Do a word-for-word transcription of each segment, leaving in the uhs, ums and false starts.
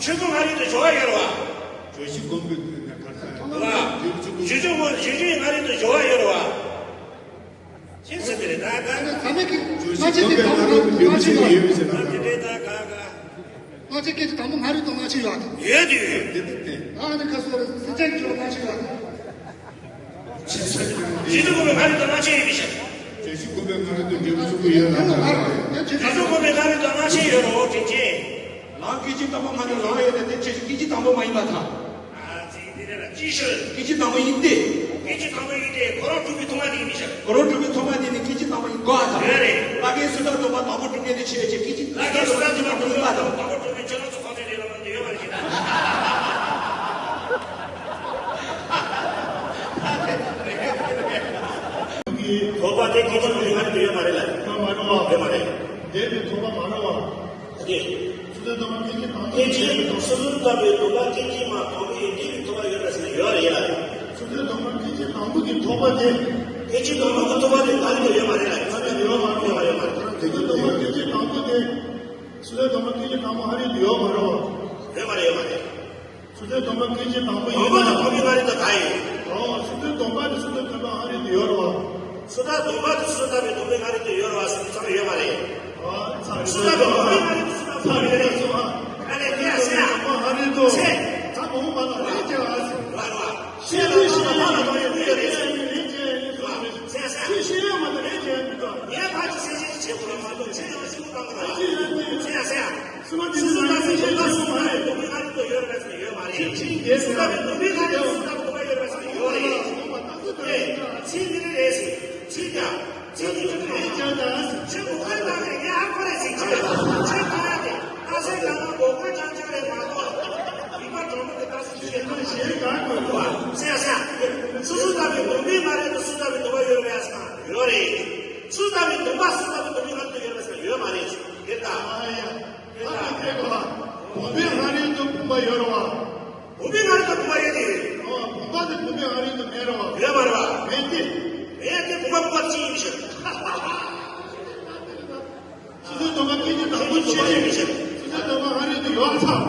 ཆོས་ཚོགས་མངའ་རིས་དུ་སྦྱོར་བ་ཡོད་རེད་བ། བརྗོད་གཞི་སྒོམ་པའི་ཁར་ས་བ། བརྗོད་གཞི་སྒོམ་པའི། བརྗོད་གཞི་མངའ་རིས་དུ་སྦྱོར་བ་ཡོད་རེད་བ། ཅི་ཟེར་དེ་རེད་ད་ག་ག་ཚང་མས་ཀྱི་བརྗོད་གཞི་སྒོམ་པའི་སྔ་རོལ་དུ་འབྲས་བུ་ཆེན་པོ་ཡོད་མི་ཟེར་ན། དེ་འདྲའི་ད་ག་ག་སྔ་ཕྱི་སྐད་ཅིག་དང་པོ་སྔ་རོལ་དུ་སྔ་ཕྱི་ཡོད་དེ། ཡོད་དེ་ཡོད། དེ་དེ་དེ། ཨ་ནི་ཁ་སོ་རེ་སེམས་ཅན་གྱི་སྔ་ཕྱི་ཡོད་དེ། བརྗོད་གཞི་སྒོམ་པའི་སྔ་རོལ་དུ་སྔ་ཕྱི་ཡོད་མི་ཤེས། བརྗོད་གཞི་སྒོམ་པའི་སྔ་རོལ་དུ་འབྲས་བུ་ཆེན་པོ་ཡོད་ལ་ད་ག་བརྗོད་གཞི་སྒོམ་པའི་སྔ་རོལ་དུ་སྔ་ཕྱི་ཡོད་རོ་དྲིན་ཆེན། ལམ་སྐད་ཅིག་དང་པོ་སྔ་ནས་ལམ་ཡོད་དེ་དེ་ཆོས་ཀྱི་སྐད་ཅིག་དང་པོ་མ་ཡིན་པར་ཐལ། ཨ་ཙི་འདི་རེད་ལ་ཅི་ཤོད། སྐད་ཅིག་དང་པོ་ཡིན་ཏེ། སྐད་ཅིག་དང་པོ་ཡིན་ཏེ་ཁོ་རང་གྲུབ་པའི་ཐོག་མ་དེ་ཡིན་མི་ཤེས། ཁོ་རང་གྲུབ་པའི་ཐོག་མ་དེ་ནི་སྐད་ཅིག་དང་པོ་ཡིན་དགོས་ཨ་ད། ཡོད་རེད། བླ་རྒན་སུ་དག་སྡོམ་པ་དང་པོ་གྲུབ་མཁན་དེ་ཆོས་ཀྱི་སྐད་ཅིག་བླ་རྒན་སུ་དག་སྡོམ་པ་དང་པོ་ཡིན་པ་དང་། དང་པོ་གྲུབ་མཁན་ཁྱེད་རང་ཚོ་གང་དུ་ཡོད་པ་རེད་ཤེས་ན། ཐོག་པ་དེ་སྐད་ཅིག་དང་པོ་ཡིན་པ་རེད་ཡོད་མ་རེད་ལ། མ་རེད་བ། ཡོད་མ་རེད། དེ་ནི་ཐོག་པ་མ་རེད་བ། ཨ་ཀྱེ། སོ་སོའི་སྡོམ་པ་སྐད་ཅིག་དང་པོ་སྐད་ཅིག་སོ་སོར་བཏགས་པའི་སྡོམ་པ་སྐད་ཅིག་མ་དང་པོ་ཡིན་དེ་ཡི་ཐོག་པ་ཡོད་པ་ཟེར་ན་ཡོད་རེད་ཡ། སོ་སོའི་སྡོམ་པ་སྐད་ཅིག་དང་པོ་གི་ཐོག་པ་དེ། སྐད་ཅིག་དང་པོ་གི་ཐོག་པ་དེ་ག་རེ་དུ་ཡོད་མ་རེད་ལ། ཡོད་མ་རེད་ཡོད་མ་རེད་ཡོད་མ་རེད། སོ་སོའི་སྡོམ་པ་སྐད་ཅིག་དང་པོ་དེ། སོ་སོའི་སྡོམ་པ་སྐད་ཅིག་དང་པོ་ཨ་རི་དུ་ཡོད་མ་རེད་བ། ཡོད་མ་རེད་ཡོད་མ་རེད། སོ་སོའི་སྡོམ་པ་སྐད་ཅིག་དང་པོ་ཡིན་ན། དང་པོ་དང་དང་པོའི་སྔ་རོལ་དུ་ག་ཡིན། ཨོ། སོ་སོའི་སྡོམ་པ་དེ་སོ་སོའི་སྡོམ་པ་སྔ་རོལ་དུ་ཡོད་རེད་བ། སོ་ཐར་སྡོམ་པ་དེ་སོ་ཐར་པའི་སྡོམ་པའི་སྔ་རོལ་དུ་ཡོད་རེད་བ་ཟེར་དུས་ཚང་མ་ཡོད་མ་རེད། ཨོ། ཚར་རེད། སོ་ཐར་སྡོམ་པའི་སྔ་རོལ་དུ་སོ་ཐར་སྡོམ་པ་ཡོད་རེད། ཨ་ནི་དེ་ཡང་ཟེར་ཡང་། སྡོམ་པ་སྔ་རོལ་དུ། ཚེ། ད་མ་འོངས་པ་ལ་རེད་ཅེས་ཨ་ཟེར། རེད་རེད། ཤེས་ལ་ཤེས་ལ་ཕ་ལ་ཕ་ཡོད་རེད་ཟེར། རེད་ཅེས་ཨ་ཟེར། ཟེར་ཟེར། ཤེས་ཤེས་ཡ་མ་ད་རེད་ཅེས་ཨ་མི་འདུག་ངས་ཕ་གི་སེམས་ཤེས་བྱེད་དགོས་ལ་མ་གཏོགས་ཚེ་ཡང་ཤེས་དགོས་གང་གི་རེད། ཅི་ཡོད་ཅེས། ཟེར་ཡ་ཟེར་ཡ། སོ་ཐར་སྡོམ་པའི་སྔ་རོལ་དུ་ཡོད་རེད་ཟེར་ཡོད་མ་རེད། སོ་ཐར་སྡོམ་པའི་སྔ་རོལ་དུ་སོ་ཐར་པའི་སྡོམ་པའི་སྔ་རོལ་དུ་སོ་ཐར་པའི་སྡོམ་པ་ཡོད་རེད་ཟེར་ཡོད་རེད། ཨེ། ཚིག་འདི་རེད་ཟེར། ཚིག་ཀྱང་། ཚིག་འདི་ཚིག་རེད་ཀྱང་ད། ཚིག་གོ་བ་ལྟ་རེད་ངས་ཨ་ཁོ་རེད་ཟེར་གྱི་རེད། ཚིག་གོ་ཡ་དེ་ཨ་སེ་ལ་ལ་གོ་བ་ཅང་ཅང་རེད་མ་གཏོགས། རིག་པ་གྲོགས་མོ་གི་ལྟ་ཚུལ་ཞིག་རེད། གཞན་གང་དགོས་གོ་བ། ཟེར་ཡ་ཟེར་ཡ། སོ་སོ་ལྟ་བུའི་སྡོམ་པའི་སྔ་རོལ་དུ་སོ་ཐར་པའི་སྡོམ་པ་ཡོད་རེད་ཟེར་ན་ཡོད་རེད། སོ་ཐར་པའི་སྡོམ་པ་སོ་ཐར་པའི་སྡོམ་པའི་སྔ་རོལ་དུ་ཡོད་རེད་ཟེར་ན་ཡོད་མ་རེད། ཡོད་ད། ཨ་ཡ། ཡོད་ད། ཨ་ཁེ་གོ་བ། བུམ་པའི་སྔ་རོལ་དུ་བུམ་པ་ཡོད་རེད་བ། བུམ་པའི་སྔ་རོལ་དུ་བུམ་པ་ཡོད་དེ། ཨོ། བུམ་པ་དེ་བུམ་པའི་སྔ་རོལ་དུ་མེད་རེད་བ། ཡོད་མ་རེད་བ། མེད་དེ། མེད་དེ་བུམ་པ་བུམ་པ་གཅིག་ཡིན་ཞིང་། སོ་སོའི་སྡོམ་པ་སྐད་ཅིག་དང་པོ་ཆོས་ཅན། སོ་སོའི་སྡོམ་པ་སྔ་རོལ་དུ་ཡོད་ཚར།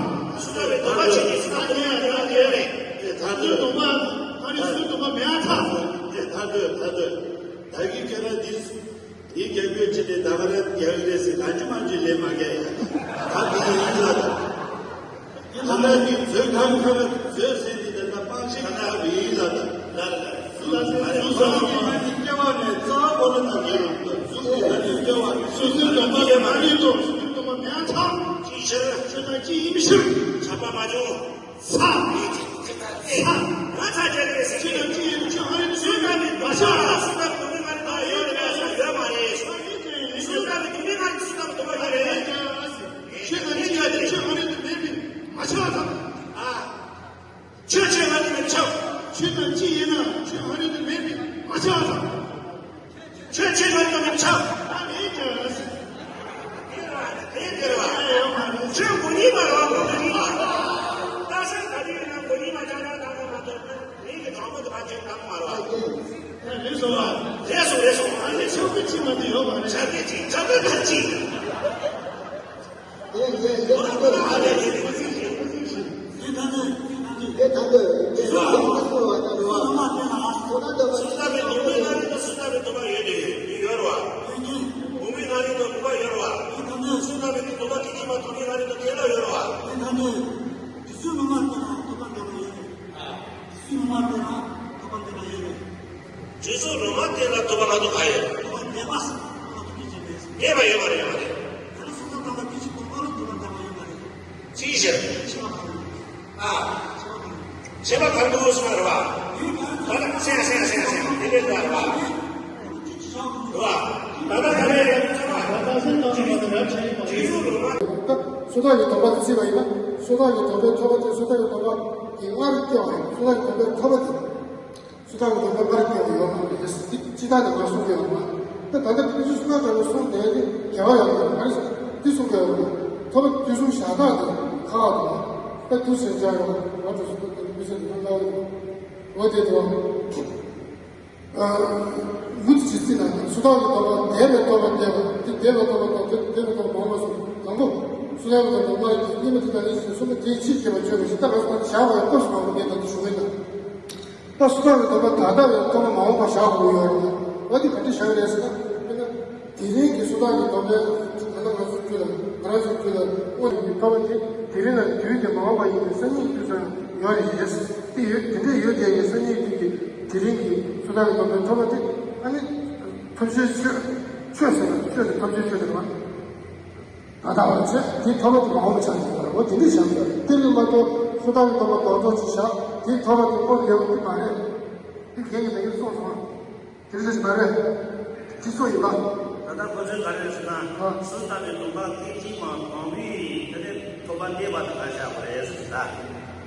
སོ་སོའི་སྡོམ་པ་ཆོས་ཅན། སོ་སོའི་སྡོམ་པ་སྔ་རོལ་དུ་ཡོད་ཚར། སོ་སོའི་སྡོམ་པ་སྔ་རོལ་སོ་སོའི་སྡོམ་པ་མེད་ཚར། ད་དུ་ད་དུ་ད་གི་ཁྱེད་རང་འདི། དེའི་རྒྱབ་སྐྱོར་བྱས་ཏེ་ད་ག་རང་རྒྱག་གི་རེད་ཟེར་གང་ཅི་མང་ཅི་ལས་མ་རྒྱག་ཡ། ད་དེ་ཡིན་ལ་ད། དེ་ལ་ལ་དེ་མཛོད་ཁང་ཁ་ལ་མཛོད་ཟེར་དེ་ད་ལྟ་སྤང་ཤིང་ཁ་བ་ཡིན་ལ་ད། ལ་ལ་ལ་ཟུག་ལ་ཟེར་ཟུག་ཟ་བ་མི་མ་ནི་སྐྱེ་བ་ནས་རྩ་བ་བོ་ལ་ན་ཉེ་རུ་ད་ཟུག་གི་ད་ནི་སྐྱེ་བ་སོ་སོའི་སྡོམ་པ་ཡེ་མ་རེད་དོ། སོ་སོའི་སྡོམ་པ་མེད་ཚང་ཅི་ཕྱིར་ཆོས་དང་ཅི་ཡིན་ཕྱིར་ཆགས་པ་མ་བྱུང་། ས། ས། ང་ཚ་རྒྱལ་བའི་སྲས། ཆོས་དང་ཅི་ཡིན་ཆོས་ཨ་ནི་ཆོས་དང་ནི་མ་ཆགས། སུ་དང་བུད་མེད་ང་ནི་ད་ཡོད་རེད་ཟེར་ཡོད་མ་རེད། སུ་དང་ནི་བུད་མེད་ང་ནི་སུ་དང་བུད་མེད་ཡོད་རེད། ཆོས་དང་ཅི་ཡིན་ཆོས་ཨ་ནི་དུ་མེད་པས་མ་ཆགས་དང་། ཨ། ཆོས་ཆོས་ང་ནི་མི་ཆགས། ཆོས་དང་ཅི་ཡིན་ན་ཆོས་ཨ་ནི་དུ་མེད་པས་མ་ཆགས་དང་། ཆོས་ཆོས་ལ་ཡོང་ཆ། ཨ་ནི་ཀྱང་། དེ་ཡོད་མ་རེད། ཆོས་མགོ་གཉིས་མ་རེད་བ། མགོ་གཉིས་མ། ད་སེམས་ག་དུས་ཡིན་ན་མགོ་གཉིས་མ་ཅང་ཅང་དང་མ་གཏོགས་མིང་གི་གྲོགས་མོ་དེ་མ་ཅན་དང་མ་རེད་བ། རེད་སོང་བ། རེད་སོང་རེད་སོང་། ཨ་ནི་ཆོས་ཀྱི་ཕྱི་མ་དེ་ཡོད་མ་རེད། ཆ་གི་ཅིག་ཆ་གི་ཁ་ཅིག་ཨེ་ཡེ་ཡེ་ད་འདོད་ཨ་ལེ་ཡེ་ཡེ་ཡེ་ད་འདོད་ཡེ་ད་འདོད་ཡེ་ད་འདོད་བ་ད་འདོད་བ། སོ་ཐར་པའི་སྡོམ་པའི་སྔ་རོལ་དུ་སོ་ཐར་པའི་སྡོམ་པ་ཡོད་དེ་ཡོད་རེད་བ། བུད་མེད་སྔ་རོལ་དུ་བུམ་པ་ཡོད་རེད་བ། སོ་ཐར་པའི་སྡོམ་པ་སྐད་ཅིག་མ་དུ་མའི་སྔ་རོལ་དུ་དེ་ལ་ཡོད་རེད་བ། དེ་ཚོའི་ལུང་མ་བསྟན་ན་ཐོབ་པ་འདོད་པ་ཡོད་རེད། དེ་ཚོའི་ལུང་མ་བསྟན་ན་ཐོབ་པ་འདོད་པ་ཡོད་རེད། དེ་ཚོའི་ལུང་མ་བསྟན་ན་ཐོབ་པ་ང་ཚོ་ག་ཡོད། ཐོབ་པ་འདོད་པ་ཟེར་ཐོབ་པ་ཐོབ་པའི་རྒྱུ་མེད་ཟེར། ངེས་པ་ཡོད་མ་རེད་ཡོད་མ་རེད། ད་ནི་སོ་ཐར་དམ་པ་སྐད་ཅིག་དང་པོ་ལ་ཐོབ་པ་འདོད་པ་ཡོད་མ་རེད། ཅི་ཞིག་ཨ། ཤེས་པ་གང་འདུག་སོང་རེད་བ། ད་ལ་སེང་སེང་སེང་སེང་དེ་འདྲའི་འདྲ་རེད་བ། རེད་བ། ད་ལྟ་ད་ལྟ་ཡང་ད་ལྟ་སེང་ད་ལྟ་ད་ལྟ་ཇི་ལྟར་ཡོད་པ། སོ་ཐར་གྱི་སྡོམ་པ་དེ་བརྩིས་པ་ཡིན་ན། སོ་ཐར་གྱི་སྡོམ་པའི་ཐོབ་པ་དེ་སོ་ཐར་གྱི་སྡོམ་པ་ཡི་སྔར་སྐྱེ་བ་ཡིན། སོ་ཐར་གྱི་སྡོམ་པའི་ཐོབ་པ་དེ། སོ་ཐར་གྱི་སྡོམ་པ་སྔར་སྐྱེ་བ་ཡོད་མ་རེད། འདི་ཅི་ལྟར་ནས་ང་གསུང་གི་ཡོད་མ་རེད། ད་ད་ལྟ་དེ་ཚོ་སོ་ཐར་གྱི་སོང་དེ་གི་དགེ་བ་ཡོད་མ་རེད། ང་རེ་འདི་གསུང་གི་ཡོད་མ་རེད། ཐོབ་པ་དུས་གསུམ་ཞག་དག་དེ་ཁ་བ་དང་། ད་དུས་སེང་ཆ་ཡོད་མ་རེད། ང་ཚོ་སོ་ཐར་གྱི་མི་སེར་དེ་ལྟ་བུ་འོ་དེ་དང་། མུ་མཐུད་ཅིག་བརྩིས་ན་སོ་ཐར་གྱི་སྡོམ་པ་འདས་པའི་སྡོམ་པ་འདས་པ་དེ་འདས་པའི་སྡོམ་པ་དང་དེ་འདས་པའི་སྡོམ་པ་མང་བ་སོང་དང་པོ། སུ་ལ་ལ་དང་མ་ཡིན་གཉིས་མ་དེ་དང་ནི་གསུམ་པ་དེའི་ཕྱིར་སྐྱེ་བ་ཆོས་ལ་ཞིག་ད་ག་སོང་བཞག་པའི་སྐབས་སུ་མ་འོངས་པའི་དང་དུ་ཞུགས་པའི་དང་། ད་སུ་དག་གི་སྡོམ་པ་ད་ལྟ་བའི་སྟོང་པ་མ་འོངས་པ་བཞག་དགོས་ཡོད་རེད། འོ་དེ་ག་འདྲ་བཞག་ཡོད་རེད་ཟེར་ན། དཔེར་ན། དེ་རིང་གི་སུ་དག་གི་སྡོམ་པའི་ད་ལྟ་ང་ཚོ་རྒྱུད་ལ་ང་རང་ཚོའི་རྒྱུད་ལ་དངོས་ཡོད་པའི་ཐོབ་པ་དེ་དེ་རིང་ལ་དུས་དེ་མ་འོངས་པ་ཡིན་པའི་སང་ཉིན་དུས་སུ་ཡོད་རེད་ཟེར། དེ་ཡོད་དེ་འདྲ་ཡོད་དེ་ཡིན་སང་ཉིན་དུས་ཀྱི་དེ་རིང་གི་སུ་དག་གི་སྡོམ་པའི་ཐོབ་པ་དེ་ཨ་ནི་ཐོབ་བྱའི་ཆོས་ཆོས་ཟེར་བ་ཆོས་དེ་ཐོབ་བྱའི་ཆོས་དེ་རེད་བ། ད་ལྟ་བར་ཆད་དེ་ཐོབ་པ་དེ་མ་འོངས་པ་ཆགས་ཀྱི་ཡོད་རེད། འོ་དེ་འདྲ་བཞག་ཡོད་རེད། དེ་ལས་མ་གཏོགས་སུ་དག་གི་སྡོམ་པ་རྡོག་རྡོག་ཅིག་བཞག་དེ་ཐོབ་པ་དེ་སྐོར་ལེགས་པོ་དེ་མ་རེད། དེ་གས་ཀྱི་ད་གིན་གསུངས་སོང་། དེ་འདྲ་མ་རེད། དེ་སུ་ཡིན་པ། ད་ལྟ་ཁོ་ཚོས་ག་རེ་ཟེར་ན། ཨ། སུ་དག་གི་སྡོམ་པ་སྐད་ཅིག་མ་གང་བའི་དེ་ནས་ཐོབ་པ་འདས་པ་དེ་ག་བཞག་པ་རེད་ཟེར་ད།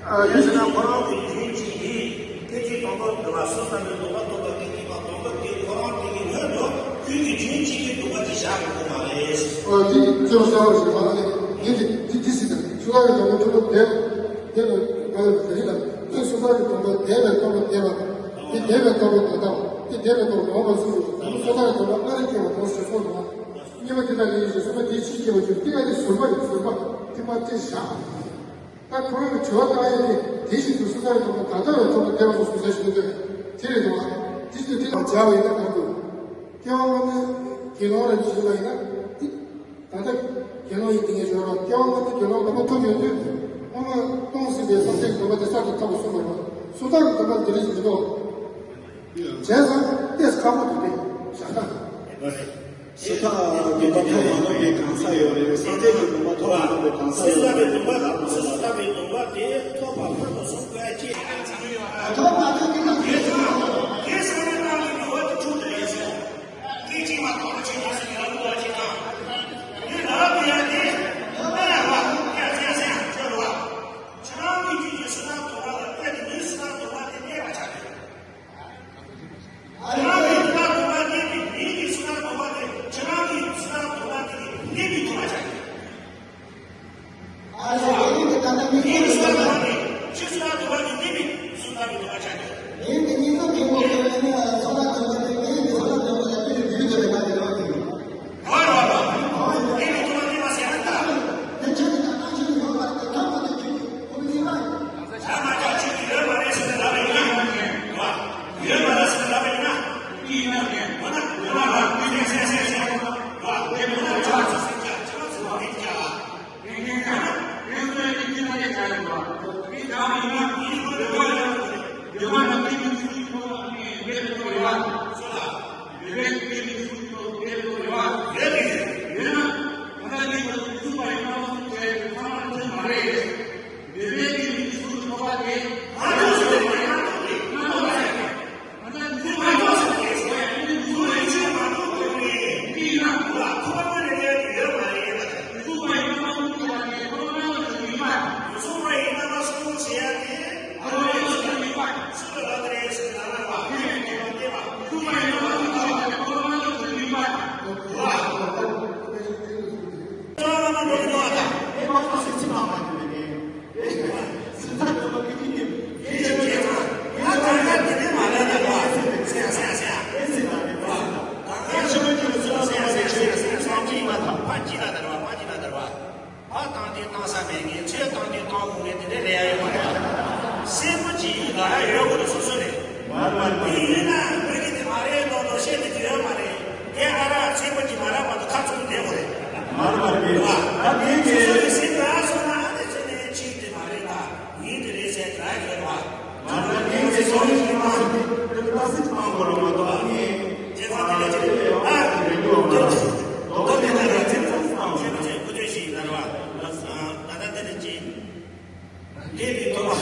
ཨ། དེ་ཡིན་ཟེར་ན་ཁོ་རང་གི་རྒྱུན་གཅིག་གིས་སྐད་ཅིག་དང་པོ་འདུལ་བ་སུ་དག་གི་སྡོམ་པ་ཐོབ་པ་སྐད་ཅིག་མ་གང་བ་དེ་ཁོ་རང་དེ་གི་སྔོན་དུ་རྒྱུན་གྱི་རྒྱུན་གཅིག་གིས་འདུལ་བ་དེ་བཞག་གི་ཡོད་མ་རེད། ཨ། དེ་ཅི་ལ་བཞག་པ་ཞིག་མ་རེད། ངས་དེ་དེ་དེ་སྲིད་དང་སུ་དག་གི་སྡོམ་པ་ཐོབ་པ་འདས་པ་འདས་པ་མ་རེད་པ་རེད་ལ། དེ་སུ་དག་གི་སྡོམ་པ་འདས་པའི་ཐོབ་པ་འདས་པ་དང་། དེ་འདས་པའི་ཐོབ་པ་ད་ལྟ་བ། དེ་འདས་པའི་ཐོབ་པ་མ་འོངས་པ་གསུམ་ཡོད་པ་དང་། སུ་དག་གི་སྡོམ་པ་སྔར་སྐྱེ་བ་དང་ཞེས་གསུངས་འདུག་པ། གཉིས་པ་དེ་དག་ལས་ཡིན་ཞེས་གསུངས་པ་དེའི་ཕྱིར་སྐྱེ་བ་བརྗོད་དེ་ཡང་དེ་ཟུར་པ་ཡིན། ཟུར་པ་དེ་མ་དེ་བཞག་ད་ཁོ་རང་གི་དྲི་བ་བཏང་ཡས་དེ་དེ་བཞིན་དུ་སུ་དག་གི་སྡོམ་པ་ད་ལྟ་བའི་ཐོབ་པ་འདས་པ་སོགས་སུ་བྱ་ཞིག་ཏུ་འདོད་དེ་རེད་འདུག་པ། དེ་བཞིན་དུ་དེ་དག་སྦྱར་བ་ཡིན་ན་གང་དགོས། སྐྱེ་བ་སྔ་མའི་དགེ་སློང་རེ་བྱེད་པ་ཡིན་ན་དེ། ད་ལྟ་དགེ་སློང་ཡིན་དེ་ངས་ཞོར་བ་སྐྱེ་བ་སྔ་མའི་དགེ་སློང་སྡོམ་པ་ཐོབ་ཡོད་དུས་སྔོན་མ་སྟོང་ཟིན་པའི་བསམ་གཏན་སྡོམ་པ་དེ་གསར་དུ་ཐོབ་པ་གསུངས་པ་རེད། སུ་དག་གི་སྡོམ་པ་འདི་རེད་ཟེར་གྱི་འདུག་བྱས་ཙང་ཏེས་ཁག་པོ་འདུག་སྟེ་བཞག་ན། སུ་དག་སྡོམ་པ་ཐོབ་མ་ཐོབ་པའི་གང་ཟག་ཡོད་རེད། སངས་རྒྱས་ཀྱི་སྡོམ་པ་ཐོབ་མ་ཐོབ་པའི་གང་ཟག་ཡོད་རེད། སུ་དག་གི་སྡོམ་པ་དང་སུ་དག་གི་སྡོམ་པ་དེ་ཐོབ་པ་ཕུལ་དུ་སོང་བའི་ཅེས། ཐོབ་མ་ཐོབ་ཀྱི་ནང་དེ་ཚང་དེ་སངས་རྒྱས་རྣམས་ཀྱི་འདུལ་བ་དེ་འཁྲུགས་ཏེ་ཡོད་ཟེར། སྐད་ཅིག་མ་གཏོགས་ཅི་ཡང་ཟེར་ཡང་འདུལ་བ་ཅི་དང་། འདི་ལ་དེ་ཡང་དེ་ཨ་ཡ་བ་ཡ་ཟེར་ཡ་ཟེར་ཡ་ཆོས་ལ་བ། ཁྱེད་རང་གི་རྒྱུད་ཀྱི་སུ་དག་སྡོམ་པ་ལ་གནས་ཏེ་མིའི་སུ་དག་སྡོམ་པ་དེ་གནས་པར་བྱ་སྟེ། ཁྱེད་རང་གི་སུ་དག་སྡོམ་པ་གནས་པའི་མིའི་གི་སུ་དག་སྡོམ་པ་དེ་ཁྱེད་རང་གི་སུ་དག་སྡོམ་པ་དེ་གནས་པའི་ཐོབ་པར་བྱ་སྟེ། ཨ་ལས་ཡིན་གྱི་ད་ལྟ་མི་མིའི་སུ་དག་སྡོམ་པ་དེ་ཁྱེད་སུ་དག་སྡོམ་པ་དེ་གནས་པའི་སུ་དག་གི་སྡོམ་པ་བྱ་སྟེ། ཡིན་གྱི་ཉིན་ཐོ་མཁན་པོ་དེ་ནི་སུ་དག་སྡོམ་པ་དེ་མིའི་སུ་དག་སྡོམ་པ་ལ་དེ་ནི་རྒྱུད་དེ་རེད་མ་རེད་ལབ་ཀྱི་ཡིན། ཕ་བཏང་དུས་བཏང་ས་མེད་ངེས། ཚོས་བཏང་དུས་བཏང་དགོས་ངེས། དེ་འདྲ་རེད་ཡ་ཡོད་མ་རེད། སེམས་པ་ཅིག་ཡིན་ལ་ཡ་ཡོད་དགོས་རེད་སོ་སོ་རེད། མར་མར་དེ་ཡིན་ན་མི་གི་དེ་མ་རེད་ལོ་ལོ་བཤད་དེ་དེ་ཡོད་མ་རེད། དེ་ཨ་ར་སེམས་པ་ཅིག་མ་རག་པ་དུ་ཁ་ཚུགས་བསྡད་དགོས་རེད། མར་མར་དེ་ད་དེ་སོ་སོ་རེད་སེམས་རག་སོང་ན་ཨ་དེ་ཚེ་ནས་ཅིག་དེ་མ་རེད་ལ་ངེས་དེ་རེད་ཟེར་ག་ཡོད་རེད་བ། ང་ཚོ་ངེད་ཀྱི་སོ་རིགས་ཀྱི་རྨང་གཞི་དེ་ཏོག་ཙམ་སྤང་དགོས་རེད་མ་གཏོགས་ཨ་ནི། བྱས་ཙང་དེ་ལ་ཅི་རེད་ཨ། རེད་འདུག་ཨ། ཏོག་ཙམ་ཏོག་ཙམ་དེ་ལ་ཡ་ཚིག་ཙམ་སྤང་དགོས་རེད། ཁོ་ཚོས་ཤིག་ལ་རེད་བ། ད་ལྟ་དེ་ནི་ཅི། འདས་པའི་ཐོབ་པ།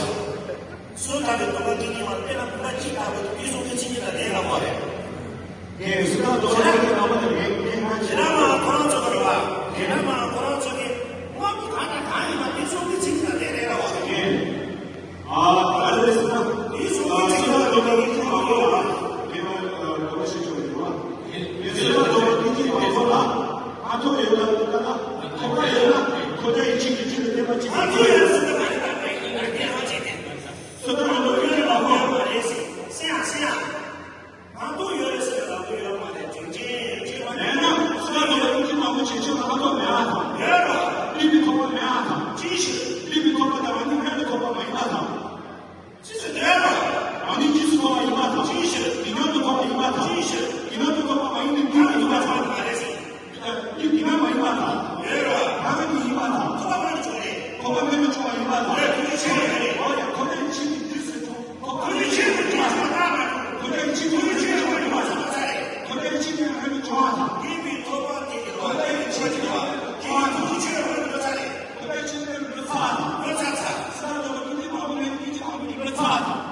སུ་དག་གི་སྡོམ་པ་དེ་ཉིད་པར་དཔེར་ན་བུམ་པ་གཅིག་ལྟ་བུ་དེ་སོང་གི་ཚིག་གཉིས་ལ་ལྡན་ལ་གོ་རེད། ངས་སུ་དག་སྡོམ་པ་དེ་ཉིད་པར་དཔེར་ན་བུམ་པ་གཅིག་ལྟ་བུ་དེ་ཁོ་རང་ཚོ་གི་རེད་བ། དེ་ན་མ་ཁོ་རང་ཚོ་གི་དབང་པོ་གང་དང་གང་ཡིན་པ་དེ་སོང་གི་ཚིག་གཉིས་ལ་ལྡན་རེད་ལ་གོ་རེད། ཨ། ག་རེ་རེད་ཟེར་ན། དེའི་གཟུགས་ཀྱི་ཚིག་ལ་འདོད་པ་ཉིད་ཀྱི་མ་གོ་བ། དེ་ལ་གོ་བ་ཤེས་ཆོག་ཡོད་པ། དེ་ཚོ་ལ་འདོད་པ་ཉིད་ཀྱི་མ་གོ་ལ། ཨ་ཐོབ་ཡོད་ན་ལྟ་ན། ཐོབ་པ་ཡོད་ན་ཁོ་ཐག་ཡིན་ཕྱིན་གྱི་ཕྱིར་དུ་བསྟན་པ་གཅིག་པ་ཐོབ་ཡོད། སོ་ཐར་མ་གཏོགས་ཡོད་ན་མ་གོ་ཡོད་པ་རེད་ཟེར། སེམས་ཡང་སེམས་ཡང་། མ་གཏོགས་ཡོད་རེད་ཟེར་བའི་ལམ་ཁ་ཡོད་མ་རེད། དྲིན་ཅན་ཅེས་པ་མེད་ན་སུ་ལ་འདོད་པ་ཉིད་ཀྱི་མ་གོ་བྱེད་ཆོག་ན་མ་གཏོགས་མེད་པ་དང་། ཡོད་རེད་བ། ཉིད་ཀྱི་ཐོབ་པ་ ཅི་ཕྱིར། འདས་པའི་ཐོབ་པ་དང་རང་ཉིད་སྔོན་ལ་ཐོབ་པ་མ་ཡིན་པ་དང་། ཅི་ཕྱིར་འདོད་པ། རང་ཉིད་རྗེས་སུ་ཐོབ་པ་ཡིན་པ་དང་། ཅི་ཕྱིར། དེ་སྔོན་དུ་ཐོབ་པ་ཡིན་པ་དང་། ཅི་ཕྱིར། དེ་སྔོན་དུ་ཐོབ་པ་མ་ཡིན་པའི་དུས་ལ་ཡིན་པ་དང་། ཨ་རེ་སོ། དེ་སྔོན་མ་ཡིན་པ་དང་། འདོད་པ། ང་རང་ཉིད་ཡིན་པ་དང་། ཐོབ་པ་སྔོན་དུ་བྱུང་བ་རེད། ཐོབ་པ་སྔོན་དུ་བྱུང་བ་ཡིན་པ་དང་། འོ་ཡ། ཐོབ་པའི་ཕྱིར་དུ་རྗེས་སུ་ཐོབ། ཐོབ་པའི་ཕྱིར་དུ་ཐོབ་པ་ཡིན་པ་དང་། ཐོབ་པའི་ཕྱིར་དུ་ཐོབ་པ་ཡིན་པ་དང་། ཐོབ་པའི་ཕྱིར་དུ་ཐོབ་པ་ཡིན་པ་དང་། འདས་པའི་ཐོབ་པ་དེ་ཉིད་ལ་ཐོབ་པའི་ཕྱིར་དུ་ཐོབ་པ་ཡིན་པ་དང་། ཐོབ་པའི་ཕྱིར་དུ་ཐོབ་པའི་ཕྱིར་དུ་འགྲོ་ཚར་དང་། འགྲོ་ཚར་ཚར། ས་ལ་འགྲོ་བ་སྐད་ཅིག་དང་པོ་ནས་སྐད་ཅིག་དང་པོ་ཉིད་འགྲོ་ཚར་དང་།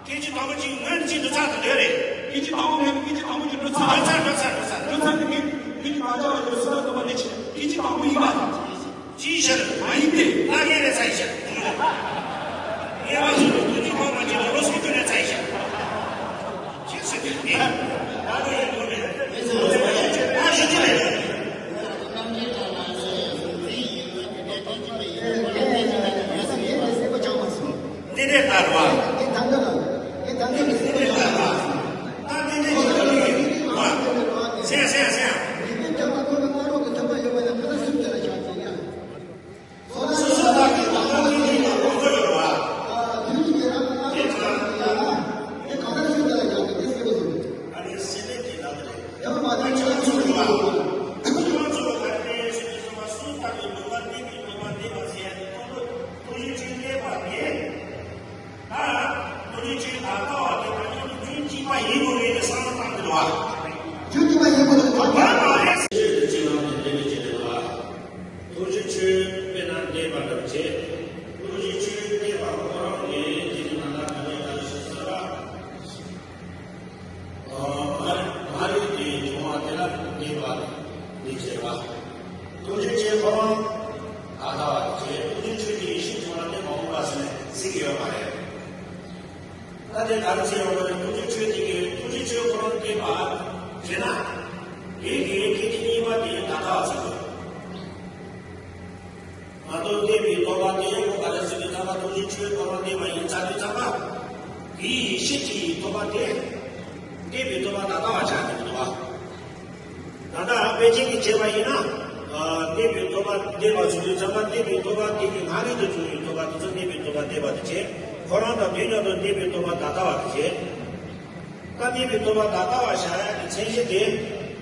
སྐད་ཅིག་དང་པོ་གཅིག་སྔོན་གཅིག་འགྲོ་ཚར་དང་འདོད་རེད། སྐད་ཅིག་དང་པོ་ནས་སྐད་ཅིག་དང་པོ་ཉིད་འགྲོ་ཚར། འགྲོ་ཚར་འགྲོ་ཚར་འགྲོ་ཚར། འགྲོ་ཚར་དེ་སྐད་སྐད་ཅིག་མ་བྱ་བ་ཡོད་ས་ལ་འགྲོ་བ་ནས་སྐད་ཅིག་དང་པོ་ཡིན་པ་དང་། ཅིའི་ཕྱིར། མ་ཡིན་ཏེ། ལྟ་མཁན་རེད་ཚ་ཡི་ཕྱིར། ངེས་པ་ཚོ་ལ་དུས་ཀྱི་ཁོག་མ་ཅིག་ལ་ལོ་སོགས་ཀྱི་རེད་ཚ་ཡི་ཕྱིར། ཅི་ཟེར་གྱི་ནི། ད་དུ་ཡིན་དུ་རེད། མི་ཚོ་ལ་ང་ཞིག་ཅི་རེད། འདི་འདྲས་ལྟར་བ། འདི་འདྲས་ལྟར་བ། ད་འདི་འདྲས་ཞིག་ལ་ཡིན་བ། སེང་སེང་སེང་། སོ་སོ་བདག་གི་བདག་པོ་ཉིད་ཀྱི་ལ་དགོས་མཁོ་ཡོད་པ། དེ་ཚོ་ལ་དེ་གང་ལྟར་ཤོད་ཀྱང་ཡང་དེ་སེམས་པ་ཟུར། ཨ་ནི་སེམས་མེད་ཀྱི་ལམ་རེད། ཡང་མ་དེ་ཁྱོད་ཚོ་ཡོད་པ། ཁྱོད་ཚོ་ག་རེ་ཟེར་དུས་ཙམ་པ་སུ་ལྟ་བུའི་ལུང་པ་འདི་གི་ལུང་པ་འདི་མ་ཟེར་ཡ་དེ་ཁོ་ཚོ་ཐུགས་རྗེ་ཆོས་གནས་པ་རེད། ད་ཐུགས་རྗེ་ཆོས་ད་ལྟ་བ་དེ་མ་ཡིན་རྒྱུན་གཅིག་པ་ཡིན་དགོས་རེད་དེ་བསམ་བློ་བཏང་གི་འདུག་བ། རྒྱུན་གཅིག་པ་ཡིན་དགོས་རེད་དེ་གང་ལྟར་མ་རེད། ཆོས་དེ་གཅིག་ལམ་དེ་འདི་ནི་བྱེད་དེ་འདུག་བ། ཐུགས་རྗེ་ཆོས་དཔེར་ན་འདས་པ་འདྲ་བྱེད། ཐུགས་རྗེ་ཆོས་འདས་པ་ཁོ་རང་ལས་དེ་ནི་ང་ལ་ག་ནས་ག་རེ་ཞིག་ཟེར་བ། ཨ་མ་མ་རིག་དེ་བྱུང་བ་དེ་ལ་འདས་པ་ནི་བྱེད་པ། ཐུགས་རྗེ་ཆོས་ཁོ་རང་ད་ལྟ་བ་བྱེད། ཐུགས་རྗེ་ཆོས་ཀྱི་ཡེ་ཤེས་བྱུང་བ་དེ་མ་འོངས་པ་ཟེར་ནས་ཟེར་གྱི་ཡོད་མ་རེད། ད་དེ་ག་རེ་བྱས་ཡོང་བ་རེད། ཐུགས་རྗེ་ཆོས་དེ་གིས་ཐུགས་རྗེ་ཆོས་ཁོ་རང་འདས་པ་བྱེད་ན། དེ་གིས་སྐད་ཅིག་གཉིས་པ་དེ་ད་ལྟ་བ་ཟེར་དགོས། ང་ཚོ་འདས་པའི་ཐོབ་པ་དེ་ཡང་ག་རེ་ཟེར་དུས་ཙམ་པ་ཐུགས་རྗེ་ཆོས་ཐོབ་པ་འདས་པ་ཡིན་ཚར་དུས་ཙམ་པ། དེའི་ཡེ་ཤེས་ཀྱི་ཐོབ་པ་དེ། འདས་པའི་ཐོབ་པ་ད་ལྟ་བ་ཆགས་ཀྱི་འདུག་བ། ད་ལྟ་དཔེ་ཅན་གྱིས་བྱས་པ་ཡིན་ན། ཨ་འདས་པའི་ཐོབ་པ་འདས་པ་ཟེར་དུས་ཙམ་པ་འདས་པའི་ཐོབ་པ་དེ་གི་སྔ་རོལ་དུ་བྱུང་བའི་ཐོབ་པ་དེ་ཚོ་འདས་པའི་ཐོབ་པ་འདས་པ་དེ་བྱས། ཁོ་རང་དང་དུས་མཉམ་དུ་འདས་པའི་ཐོབ་པ་ད་ལྟ་བ་དེ་བྱས། ད་འདས་པའི་ཐོབ་པ་ད་ལྟ་བ་བཞག་ཡག་གི་མཚན་གཞི་དེ།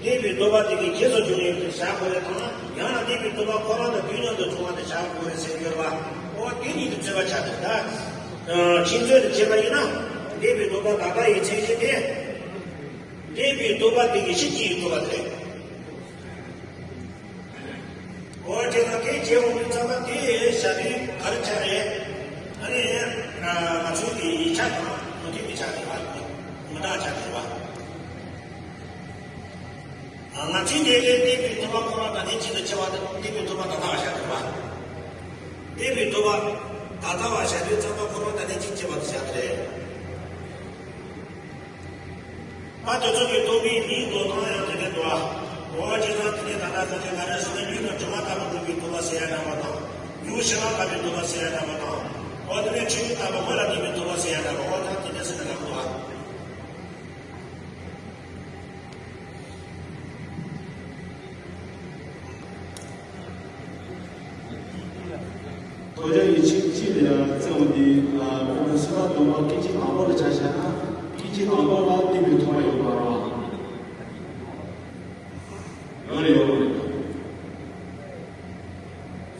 འདས་པའི་ཐོབ་པ་དེ་གི་རྗེས་སུ་འཇུག་ཡིན་པར་བཞག་དགོས་རེད་དང་། ཡང་ན་འདས་པའི་ཐོབ་པ་ཁོ་རང་དང་དུས་མཉམ་དུ་བྱུང་བ་དེ་བཞག་དགོས་རེད་ཟེར་གྱི་ཡོད་པ། འོ་དེ་གཉིས་དེ་རྩོད་པ་ཆགས་འདུག་ད་ཁྱེད་ཚོས་དེ་བྱས་པ་ཡིན་ན། འདས་པའི་ཐོབ་པ་ད་ལྟ་ཡི་མཚན་གཞི་དེ། འདས་པའི་ཐོབ་པ་དེ་གི་གཞི་ཅི་ཡི་ཐོབ་པ་དེ་རེད། འོ་དེ་ན་དེ་བྱས་འོང་དུས་ཙམ་པ་དེ་བྱ་དུས་ག་རེ་ཆགས་རེད། ཨ་ནི་ང་ཚོའི་གི་ཡིག་ཆ་དང་མུ་མཐུད་ཀྱི་ཆགས་རེད་བ། མུ་མཐའ་ཆགས་རེད་བ། ང་ཚོའི་དེ་གའི་འདས་པའི་ཐོབ་པ་ཁོ་རང་ད་ནས་གཅིག་ཏུ་སྐྱེ་བ་དང་འདས་པའི་ཐོབ་པ་ད་ལྟ་བ་བཞག་རེད་བ། འདས་པའི་ཐོབ་པ་ད་ལྟ་བ་བྱ་དུས་ཙམ་པ་ཁོ་རང་ད་ནས་གཅིག་སྐྱེ་བ་དེ་བཞག་རེད། ཨ་དེ་ཚོ་གི་རྟོག་པའི་མིང་འདོགས་སྟངས་ཡང་དེ་འདྲ་འདུག་ཨ། འོ་བྱས་ཙང་དེ་ནས་ད་ལྟ་ཁ་ཆེ་ག་རེ་ཟེར་ན་ལུས་དང་གྲིབ་མ་ལྟ་བུ་འགྲུབ་པའི་ཐོབ་པ་ཟེར་ཡ་འདྲ་བ་དང་། ཡུལ་ཕྱི་མ་ལྟ་བུའི་ཐོབ་པ་ཟེར་ཡ་འདྲ་བ་དང་། འོ་དེ་ནས་ཕྱི་ཡུལ་ལྟ་བུ་སྔོན་ལ་གནས་པའི་ཐོབ་པ་ཟེར་ཡ་འདྲ་བ། འོ་ད་དེ་འདྲ་ཟེར་ན་ལབ་འདུག་ཨ། ཐོབ་བྱ་ཡི་ཆེད་ཅིག་ལ་ཡང་བརྩེ་བ་འདི། ཨ་ཁོ་ན་སོ་ཐར་སྡོམ་པ་སྐད་ཅིག་དང་པོ་ལ་ཆ་བཞག་ན། སྐད་ཅིག་དང་པོ་ལ་འདས་པའི་ཐོབ་པ་ཡོད་པ་རེད། ཡོད་རེད་ཡོད་རེད།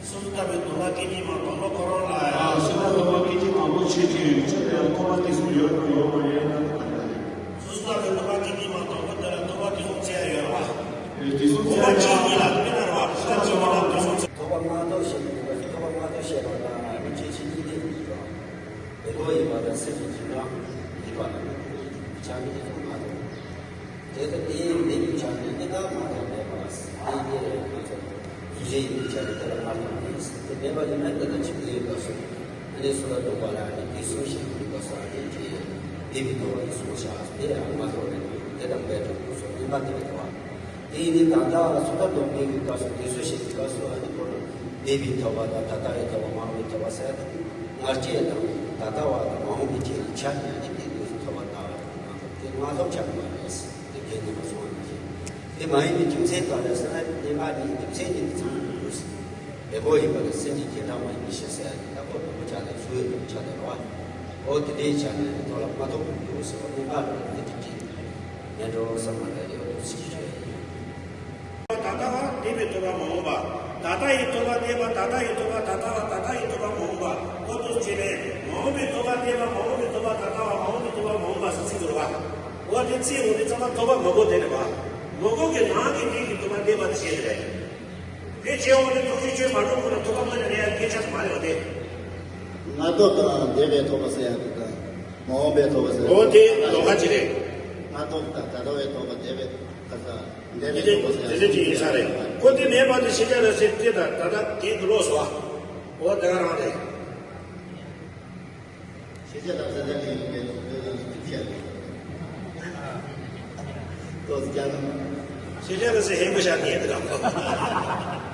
སོ་ཐར་སྡོམ་པ་སྐད་ཅིག་མ་དང་པོ་ཁོ་རང་ལ་ཡང་། ཨ་སོ་ཐར་སྡོམ་པ་སྐད་ཅིག་དང་པོ་ཆོས་ཅན་ཡོད་ཚད་ལ་ཡང་ཐོབ་པ་དེ་གསུམ་ཡོད་པ་ཡོད་པ་རེད་ན། སོ་ཐར་སྡོམ་པ་སྐད་ཅིག་མ་དང་པོ་དེ་ལ་ཐོབ་པ་དེ་གསུམ་ཚད་ཡོད་པ། དེ་གསུམ་ཚད་ཡོད་པ། ཐོབ་པ་སྔ་ཐོབ་ཞེས་པའི་སྐབས་སུ་ཐོབ་པ་སྔ་ཐོབ་ཞེས་པ་ལ་རིགས་ཆད་ཕྱིན་གཉིས་ལས་ཡིན་ཀྱང་། དེ་ལོ་ཡིན་པ་དང་སེམས་ཀྱི་འཇིགས་སྣང་ཡིན་པ་ལ་ཆགས་པའི་དེ་ཚོ་སྔ་ཐོབ། དེ་ལྟར་དེའི་མིང་དུ་ཆགས་ནས་དེ་ལ་སྔ་ཐོབ་མེད་པ། དེའི་གཉེན་ལ་ཡང་སྔ་ཐོབ། རྒྱུ་ཅན་ཡིན་པའི་ཆ་ནས་དེ་ལ་སྔ་ཐོབ་མེད། དེ་མེད་པ་ཡིན་ན་དེ་དང་ཕྱིན་པའི་སྐབས་སུ། ཨ་ནི་སོ་ཐར་སྡོམ་པ་ལ་ཨ་ནི་དེ་གསུམ་ཞིག་ཡིན་པའི་སྐབས་སུ་ཨ་ནི་དེ་འདས་པའི་ཐོབ་པ་དེ་གསུམ་བཞག་དེ་ཡང་སྔ་ཐོབ་མེད་པ་དེ་དང་འབད་དུ་དགོས་སོ་སྨོན་པ་དེ་རེད་དོ། དེ་ཡིན་དུས་ད་ལྟ་སོ་ཐར་སྡོམ་པའི་སྐབས་སུ་དེ་ཚོ་བཤད་པའི་སྐབས་སུ་ཨ་ནི་ཁོ་ན་འདས་པའི་ཐོབ་པ་དང་ད་ལྟ་བའི་ཐོབ་པ་མ་འོངས་པའི་ཐོབ་པ་ཟེར་ཏེ། སྔར་བྱས་དང་ད་ལྟ་བ་དང་མ་འོངས་པའི་ཆེད་དུ་ཆ་ནས་ཨ་ནི་དེ་དུས་སུ་ཐོབ་པ་ལྟ་བ་དང་མ་ཐོབ་དེ་སྔ་ཐོབ་ཆགས་མ་རེད། དེ་གས་ནི་མ་སོང་བ་ནི་ཞིག་དེ་མ་ཡིན་པའི་རྒྱུ་མཚན་ག་རེ་ཟེར་ན་གནས་འགག་གཉིས་རྒྱུ་མཚན་གཉིས་དེ་ཚང་མ་དགོས། ལེགས་པོ་ཡིན་པ་དང་སེམས་ཀྱི་རྒྱན་དྲངས་པ་ཡིན་ཞེས་ཟེར་ཡ་དེ་ལ་ཁོ་བུ་མོ་ཅག་ལ་ཚུར་ཡོང་ཆ་དང་རོ། འོ་དེ་འདྲའི་ཆ་ནས་ཐོག་ལ་མ་ཐོག་པའི་ཡོད་ཟེར་བ་དངོས་ཁ་ལ་དེ་འདྲ་ཅིག་ངན་འགྲོ་བསམ་པ་ལ་ཡོད་དུ་ཟེར་ཞུ་ཡ་ཡིན། ད་ལྟ་བ་འདས་པའི་ཐོབ་པ་མ་འོངས་པ། ད་ལྟ་ཡི་ཐོབ་པ་འདས་པ། ད་ལྟ་ཡི་ཐོབ་པ་ད་ལྟ་བ། ད་ལྟ་ཡི་ཐོབ་པ་མ་འོངས་པ། འོ་དུ་བྱས་ནས་མ་འོངས་པའི་ཐོབ་པ་འདས་པ། མ་འོངས་པའི་ཐོབ་པ་ད་ལྟ་བ། མ་འོངས་པའི་ཐོབ་པ་མ་འོངས་པ་ཟེར་ཚིག་འདུག་བ། འོ་དེ་ཚིག་འོ་དེ་ཚང་མ་ཐོབ་པ་མ་གོ་དེ་རེད་བ། མ་གོ་གི་ནང་གི་འདས་ཀྱི་ཐོབ་པ་འདས་པ་དེ་བཤད་དེ་རེད། དེ་བྱས་འོ་དེ་ཐུགས་རྗེ་ཆོས་མ་འགྲོ་གོང་ལ་ཐོབ་པ་མ་ནས་རེད་ཡ་སྐད་ཆ་དུ་མ་རེད་བ་དེ། སྔ་ཐོབ་དང་འདས་པའི་ཐོབ་པ་ཟེར་ཡ་དེ་དང་། མ་འོངས་པའི་ཐོབ་པ་ཟེར་ཡ་འོ་དེ་ལོགས་ཀ་ཅི་རེད། སྔ་ཐོབ་དང་ད་ལྟ་བའི་ཐོབ་པ་འདས་པའི་ཐོབ་པ་ཟེར་ཡ། འདས་པའི་ཐོབ་པ་ཟེར་ཡ་དེ་འདྲ་ཅིག་ཡིན་ས་རེད། ཁོ་དེ་མེད་པ་དེ་ཤེས་བྱ་ལ་ཟེར་དེ་དང་ད་ལྟ་དེ་དུ་ལོག་སོ། འོ་དེ་ག་རང་རེད། ཤེས་བྱ་ལ་ཟེར་ཡ་ལས་ཡིན་པའི་ཐོབ་པའི་ལ་ཟེར་དེ་བཤད་རེད། ཏོག་ཙམ་ཀྱང་། ཤེས་བྱ་ལ་ཟེར་ཧེ་མ་བཞག་ནས་དེ་དང་།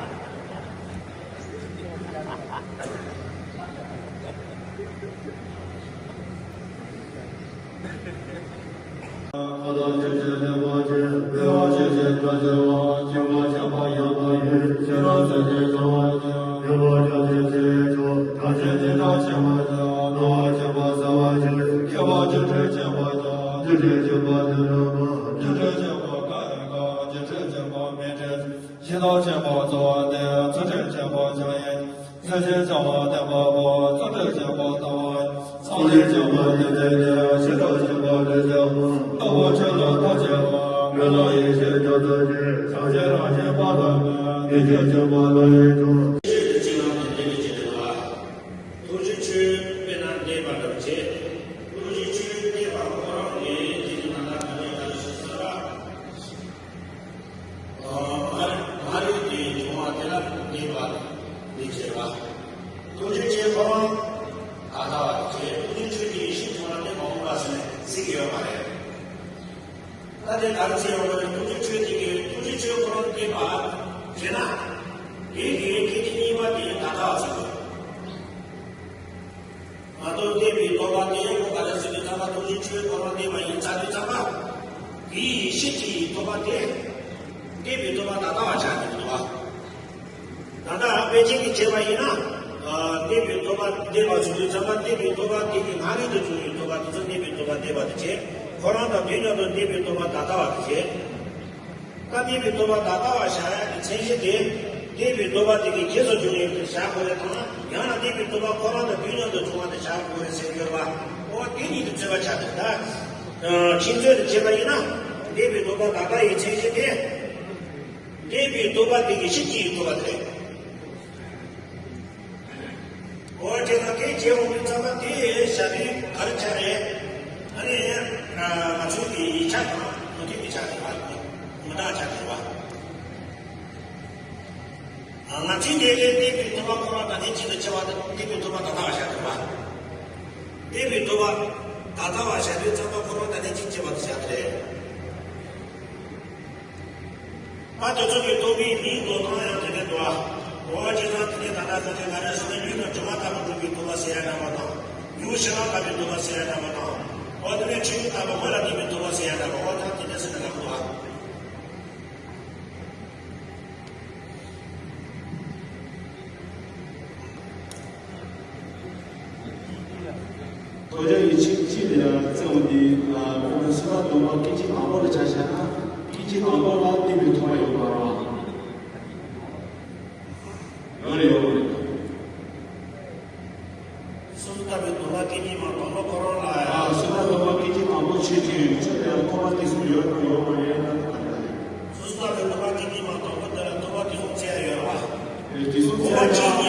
ཇི་ལྟར་བྱེད་པ་གཙོ་བོ་སྟེ་ཚུལ་ཁྲིམས་བྱེད་པ་སྦྱང་ཡིན། ཚུལ་ཁྲིམས་བྱ་བ་བསྟན་པ་པོ་ཚུལ་ཁྲིམས་བྱེད་པ་ལྟ་བ་ཡིན། ཚུལ་ཁྲིམས་བྱེད་པ་ལྟ་བ་ཡིན། ཞི་དང་ཞི་བ་ལས་བྱ་བ་ལྟ་བུ་ཆོས་ལ་ཐག་བཅད་པ་མི་ལ་ཡེ་ཤེས་རྒྱ་མཚོ་ཆེ་བྱང་ཆེན་རང་བཞིན་པ་ལ་མི་དགེ་བཅུ་པ་ལ་ཡེ་ཆོག་ཆོས་དེ་གཅིག་ལ་ནི་འདི་ནི་ཇི་ལྟ་བ། ཐུགས་རྗེ་ཆོས་དཔེར་ན་འདས་པ་འདྲ་བ་བྱེད། ཐུགས་རྗེ་ཆོས་འདས་པ་ཁོ་རང་ལས་དེ་ནི་ན་ན་ད་ནི་ད་ནི་ཞེས་བྱ་བ། མ་རིག་མ་རིག་དེ་བྱུང་བ་དེ་ལ་འདས་པ་འདི་བྱེད་པ། ཐུགས་རྗེ་ཆོས་ཁོ་རང་ད་ལྟ་བ་བྱེད། ཐུགས་རྗེ་ཆོས་ཀྱི་ཡེ་ཤེས་བྱུང་བ་དེ་མ་འོངས་པ་ཟེར་ནས་ཟེར་གྱི་ཡོད་མ་རེད། ད་དེ་ག་རེ་ཟེར་ཡོང་བ་རེད། ཐུགས་རྗེ་ཆོས་དེ་གི་ཐུགས་རྗེ་ཆོས་ཁོ་རང་འདས་པ་བྱེད་ན། དེ་གི་སྐད་ཅིག་གཉིས་པ་དེ་ད་ལྟ་བ་ཟེར་དགོས། མ་གཏོགས་འདས་པའི་ཐོབ་པ་དེ་ཁོ་ག་རེ་ཟེར་དུས་ཙམ་པ་ཐུགས་རྗེ་ཆོས་ཐོབ་པ་འདས་པ་ཡིན་ཚར་དུས་ཙམ་པ། དེའི་ཡེ་ཤེས་ཀྱི་ཐོབ་པ་དེ། འདས་པའི་ཐོབ་པ་ད་ལྟ་བ་ཆགས་ཀྱི་འདུག་བ། ད་ལྟ་དཔེ་ཅན་གྱིས་བྱས་པ་ཡིན་ན། འདས་པའི་ཐོབ་པ་འདས་པ་ཟེར་དུས་ཙམ་པ་འདས་པའི་ཐོབ་པ་དེ་གི་ང་རང་དུ་བྱུང་བའི་ཐོབ་པ་དེ་ཚོ་འདས་པའི་ཐོབ་པ་འདས་པ་དེ་བྱས། ཁོ་རང་དང་དུས་མཉམ་དུ་འདས་པའི་ཐོབ་པ་ད་ལྟ་བ་དེ་བྱས། ད་འདས་པའི་ཐོབ་པ་ད་ལྟ་བ་བཞག་ཡ་གི་མཚན་གཞི་དེ། འདས་པའི་ཐོབ་པ་དེ་གི་རྗེས་སུ་འཇུག་ཡས་དེ་བཞག་དགོས་རེད་དང་། ཡང་ན་འདས་པའི་ཐོབ་པ་ཁོ་རང་དང་དུས་མཉམ་དུ་བྱུང་བ་དེ་བཞག་དགོས་རེད་ཟེར་གྱི་ཡོད་པ། འོ་དེ་གཉིས་དེ་རྩོད་པ་ཆགས་འདུག་ད་ཁྱེད་ཚོས་དེ་བྱས་པ་ཡིན་ན། འདས་པའི་ཐོབ་པ་ད་ལྟ་ཡི་མཚན་གཞི་དེ། འདས་པའི་ཐོབ་པ་དེ་གི་ཤེས་བྱའི་ཐོབ་པ་དེ་རེད། འོ་དེ་ན་དེ་བྱེད་འོང་དུས་ཙམ་པ་དེ་བྱ་དུས་ག་རེ་ཆགས་རེད། ཨ་ནི་ང་ཚོའི་གི་ཡིག་ཆ་དང་མུ་མཐུད་ཀྱི་ཆ་དེ་བར་མི་འདྲ་ཆགས་རེད་བ། ང་ཚོའི་འདས་ལས་འདས་པའི་ཐོབ་པ་ཁོ་རང་དང་ནི་གཅིག་ཏུ་ཆེ་བ་དང་འདས་པའི་ཐོབ་པ་ད་ལྟ་བ་བྱ་དགོས་པ། འདས་པའི་ཐོབ་པ་ད་ལྟ་བ་བྱ་དུས་ཙམ་པ་ཁོ་རང་དང་ནི་གཅིག་ཆེ་བ་དུ་བྱ་དེ་རེད། ཨ་དེ་ཚོ་གི་ཐོབ་པའི་མིང་འདོགས་སྟངས་ཡང་དེ་འདྲ་འདུག་ཨ། འོ་བྱས་ཙང་དེ་ནས་ད་ལྟ་ཁ་ཅིག་ག་རེ་ཟེར་ན་ཡུལ་དང་གྲིབ་མ་ལྟ་བུ་འགྲུབ་པའི་ཐོབ་པ་ཟེར་ཡ་འདྲ་བ་དང་། ཡུལ་ཕྱི་ནང་ལྟ་བུའི་ཐོབ་པ་ཟེར་ཡ་འདྲ་བ་དང་། འོ་དེ་ནས་ཁྲིམས་ལྟ་བུ་སྔོན་ལ་གནས་པའི་ཐོབ་པ་ཟེར་ཡ་འདྲ་བ། འོ་ད་དེ་འདྲ་ཟེར་ན་ལབ་འདུག་ཨ། ཐོབ་བྱ་ཡི་ཆེད་ཅིག་ལ་ཡང་བརྩི་བ་འདི། ཨ་ཁོ་ན་སུ་ར་དོན་པ་སྐད་ཅིག་དང་པོ་ལ་ཆ་བཞག་ན་སྐད་ཅིག་དང་པོ་ལ་བསྟན་པའི་ཐོབ་པ་ཡོད་པ་རེད། ཡོད་རེད་ཡོད་རེད། སུ་ལྟ་བུའི་དོན་པ་སྐད་ཅིག་མ་དང་པོ་ཁོ་རང་ལ་ཡང་། སུ་ལ་དོན་པ་སྐད་ཅིག་དང་པོ་ཆོས་ཅན་ཡོད་ཚུལ་ལ་ཡང་ཐོབ་པ་དེ་གསུམ་ཡོད་དང་ཡོད་མ་ཡོད་ན་ད་ག་རེད། སུ་ལྟ་བུའི་དོན་པ་སྐད་ཅིག་མ་དང་པོ་དེ་ལ་ཐོབ་པ་དེ་གསུམ་ཚད་ཡོད་རེད་བ། དེ་གསུམ་ཚད་ཡོད།